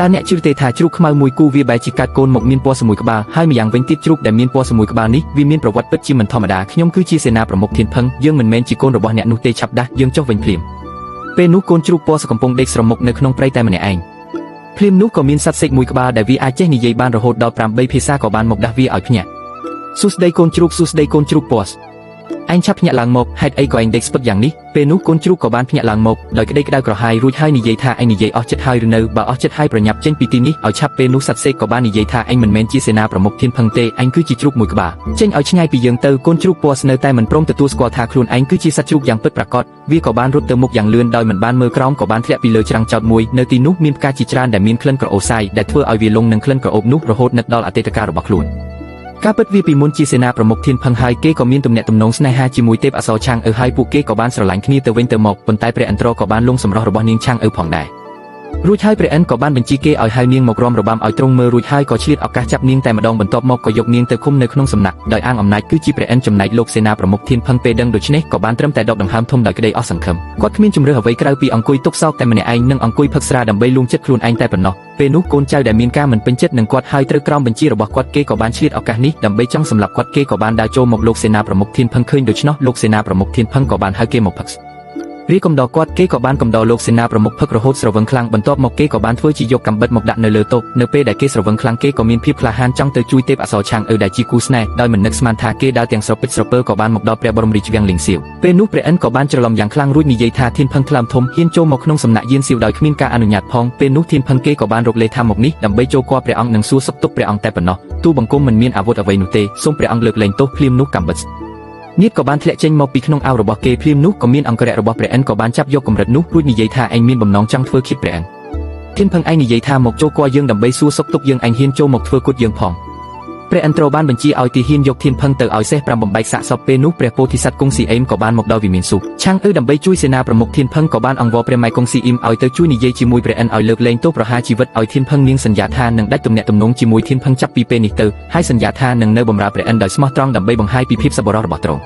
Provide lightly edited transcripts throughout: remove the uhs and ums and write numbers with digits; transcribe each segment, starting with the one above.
តើអ្នកជឿទេថាជ្រូកខ្មៅមួយគូវាបែរជាកាត់កូនមកមានពណ៌សមួយក្បាលហើយម្យ៉ាងវិញទៀតជ្រូកដែលមានពណ៌សមួយក្បាលនេះវាមានប្រវត្តិពិតជាមិនធម្មតាខ្ញុំគឺជាសេនាប្រមុខធានផឹងយើងមិនមែនជាកូនរបស់អ្នកនោះទេឆាប់ដាស់យើងចុះវិញភ្លាមពេលនោះកូនជ្រូកពណ៌សកំពុងដេកស្រមុកនៅក្នុងព្រៃតែម្នាក់ឯងភ្លាមនោះក៏មានសត្វសេកមួយក្បាលដែលវាអាចចេះនិយាយបានរហូតដល់8ភាសាក៏បានមកដាស់វាឲ្យភ្ញាក់សួស្តីកូនជ្រូកសួស្តីកូនជ្រូកពណ៌ឯងឆាប់ភ្ញាក់ឡើងមកហេតុអីក៏ឯងដេកស្ពឹកយ៉ាងនេះពេលនោះកូនជ្រូកក៏បានភ្ញាក់ឡើងមកដោយក្តីក្តៅក្រហាយរួចហើយនិយាយថាឯងនិយាយអស់ចិត្តហើយឬនៅបើអស់ចិត្តហើយប្រញាប់ចេញពីទីនេះឲ្យឆាប់ពេលនោះសត្វសេកក៏បាននិយាយថាឯងមិនមែនជាសេនាប្រមុខធានផឹងទេឯងគឺជាជ្រូកមួយក្បាលចេញឲ្យឆ្ងាយពីយើងទៅកូនជ្រូកពណ៌ស្នៅតែមិនព្រមទទួលស្គាល់ថាខ្លួនឯងគឺជាសត្វជ្រូកយ៉ាងពិតប្រាកដវាក៏បានរត់ទៅមុខយ៉ាងលឿនដោយមិនបានមើលក្រោមក៏បានធ្លាក់ពីលើច្រាំងចោតមួយនៅទីនោះមានផ្កាជាច្រើនដែលមានក្លិនក្រអូបសាយដែលធ្វើឲ្យវាលង់នឹងក្លិនក្រអូបនោះរហូតនឹកដល់អតីតកាលរបស់ខ្លួនការពិតវាពីមុនជាសេនាប្រមុខធានផឹងហើយគេក៏មានទំនាក់ទំនងស្នេហាជាមួយទេពអសរឆាងឪហើយពួកគេក៏បានស្រឡាញ់គ្នាទៅវិញទៅមកប៉ុន្តែព្រះឥន្ទ្រក៏បានលងសម្រស់របស់នាងឆាងឪផងដែររួចហើយព្រះឥន្ទ្រក៏បានបញ្ជាគេឲ្យហៅនាងមករំរបាំឲ្យទ្រង់មើលរួចហើយក៏ឆ្លៀតឱកាសចាប់នាងតែម្ដងបន្ទាប់មកក៏យកនាងទៅឃុំនៅក្នុងសំណាក់ដោយអាងអំណាចគឺជាព្រះឥន្ទ្រចំណែកលោកសេនាប្រមុខធានផឹងពេលដឹងដូច្នេះក៏បានត្រឹមតែដកដង្ហើមធំដោយក្តីអស់សង្ឃឹមគាត់គ្មានជម្រើសអ្វីក្រៅពីអង្គុយទុកសោកតែម្នាក់ឯងនិងអង្គុយផឹកស្រាដើម្បីលួងចិត្តខ្លួនឯងតែប៉ុណ្ណោះពេលនោះកូនចៅដែលមានការមិនពេញចិត្តនឹងគាត់ហើយត្រូវក្រោមបញ្ជារបស់គាត់គេក៏បានឆ្លៀតឱកាសនេះដើម្បីចង់សម្លាប់គាត់គេក៏បានដើរចូលមកលោកសេនាប្រមុខធានផឹងឃើញដូច្នោះលោកសេនាប្រមុខធានផឹងក៏បានហៅគេមកផឹករាយកំដរគាត់គេក៏បានកំដរលោកសេនាប្រមុខផឹករហូតស្រវឹងខ្លាំងបន្ទាប់មកគេក៏បានធ្វើជាយកកាំបិតមកដាក់នៅលើតុនៅពេលដែលគេស្រវឹងខ្លាំងគេក៏មានភាពក្លាហានចង់ទៅជួយទេពអសរឆាងឪដែលជាគូស្នេហ៍ដោយមិននឹកស្មានថាគេដើរទាំងស្រពេចស្រពើក៏បានមកដល់ព្រះបរមរាជវាំងលីងសៀវពេលនោះព្រះឥន្ទ្រក៏បានច្រឡំយ៉ាងខ្លាំងរួចនិយាយថាធានផឹងថ្លើមធំហ៊ានចូលមកក្នុងសំណាក់យានសៀវដោយគ្មានការអនុញ្ញាតផងពេលនោះធានផឹងគេក៏បានរកលេសថាមកនេះដើម្បីចូលគាល់ព្រះអង្គនិងសួរសុខទុក្ខព្រះអង្គតែប៉ុណ្ណោះទូបង្គំមិនមានអាវុធអ្វីនោះទេសូមព្រះអង្គលើកលែងទោសភ្លាមនោះកាំបិតនាថក៏បានធ្លាក់ចេញមកពីក្នុងអាវរបស់គេភ្លាមនោះក៏មានអង្គរៈរបស់ព្រះឥន្ទ្រក៏បានចាប់យកកម្រិតនោះរួចនិយាយថាឯងមានបំណងចង់ធ្វើឃាតព្រះឥន្ទ្រធានផឹងឯងនិយាយថាមកចូលគាល់យើងដើម្បីសួរសុខទុក្ខយើងឯងហ៊ានចូលមកធ្វើគុតយើងផងព្រះឥន្ទ្របានបញ្ជាឲ្យទាហានយកធានផឹងទៅឲ្យសេះ5បំបែកសាកសពពេលនោះព្រះពោធិសត្វគង់ស៊ីអេមក៏បានមកដល់វិមានសុខឆាងឪដើម្បីជួយសេនាប្រមុខធានផឹងក៏បានអង្វរព្រះម៉ែគង់ស៊ីអ៊ីមឲ្យទៅជួយនិយាយជាមួយព្រះឥន្ទ្រឲ្យលើកលែងទោសប្រហារជីវិតឲ្យធានផឹងនាងសន្យាថានឹងដាច់ទំនាក់ទំនងជាមួយធានផឹងចាប់ពីពេលនេះទៅហើយសន្យាថានឹងនៅបម្រើព្រះឥន្ទ្រដោយស្មោះត្រង់ដើម្បីបង្ហាញពីភាពសប្បុរសរបស់ទ្រង់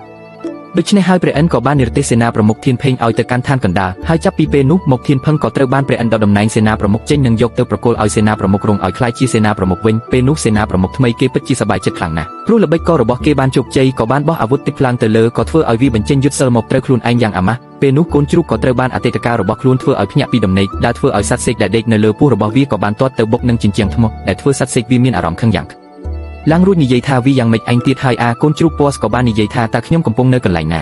ដូច្នេះហើយព្រះឥន្ទ្រក៏បាននិរទេសសេនាប្រមុខធានផេងឲ្យទៅកាន់ឋានកណ្ដាលហើយចាប់ពីពេលនោះមកធានផឹងក៏ត្រូវបានព្រះឥន្ទ្រដកតំណែងសេនាប្រមុខចេញនិងយកទៅប្រគល់ឲ្យសេនាប្រមុខរងឲ្យក្លាយជាសេនាប្រមុខវិញពេលនោះសេនាប្រមុខថ្មីគេពិតជាសប្បាយចិត្តខ្លាំងណាស់ព្រោះល្បិចកលរបស់គេបានជោគជ័យក៏បានបោះអាវុធតិចឡើងទៅលើក៏ធ្វើឲ្យវាបញ្ចេញយុទ្ធសិលមកត្រូវខ្លួនឯងយ៉ាងអាម៉ាស់ពេលនោះកូនជ្រូកក៏ត្រូវបានអតីតកាលរបស់ខ្លួនធ្វើឲ្យភ្ញាក់ពីដំណេកដែលធ្វើឲ្យសត្វសេកដែលដេកនៅលើពោះរបស់វាក៏បានទាត់ទៅបុកនឹងជញ្ជាំងថ្មដែលធ្វើសត្វសេកវាមានអារម្មណ៍ខឹងយ៉ាងឡើងរួចនិយាយថាវាយ៉ាងម៉េចឯងទៀតហើយអាកូនជ្រូកពណ៌ក៏បាននិយាយថាតើខ្ញុំកំពុងនៅកន្លែងណា